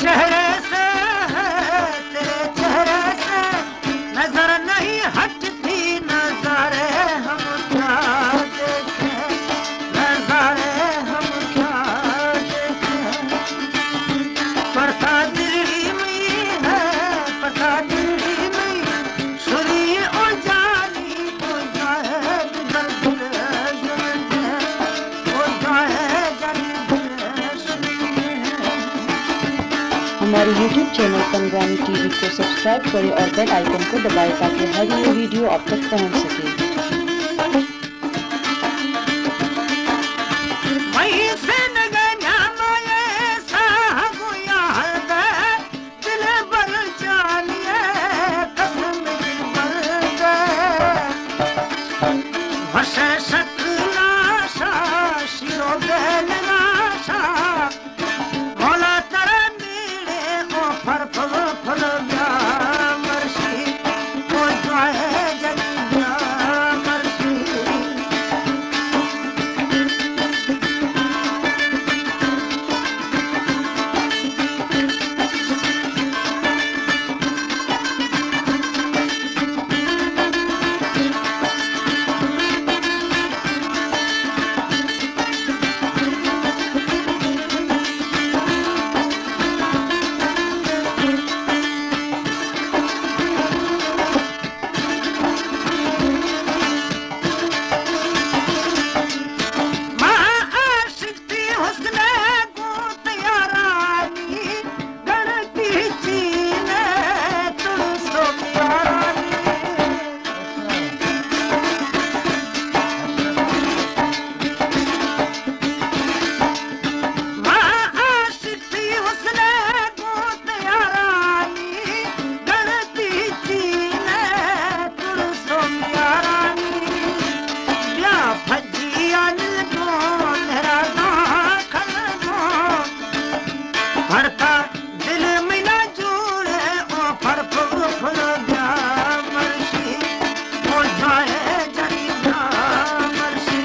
چہرے سے، تیرے چہرے سے نظر نہیں ہٹتی، نظارے ہم کیا دیکھیں، نظارے ہم کیا دیکھیں۔ پرتا دلی میں ہے، پرتا دلی میں سری او جانی، او جائے دل دل۔ ہمارے یوٹیوب چینل پنگوانی ٹی وی کو سبسکرائب کریں اور بیل آئیکن کو دبائیں تاکہ ہر نئی ویڈیو آپ تک پہنچ سکے۔ دلبر جانیے قسم دلبر دے، وش شکل آشا، شیر و بیل آشا، مولا ترا نیڑے او پر پھل پھل بیا مرشی، او جوائے جنی بیا مرشی۔ ما عاشق تئی حسن گوں تئی یارانی، گڑتی چین ترس و پیارانی۔ ما عاشق تئی حسن گوں تئی یارانی، گڑتی چین ترس و پیارانی۔ بیا پھجی آنل گوں مہرا گوں کھل گوں، پڑتا دل منا جوڑ او پر پھل پھل بیا مرشی، او جائے جنی بیا مرشی۔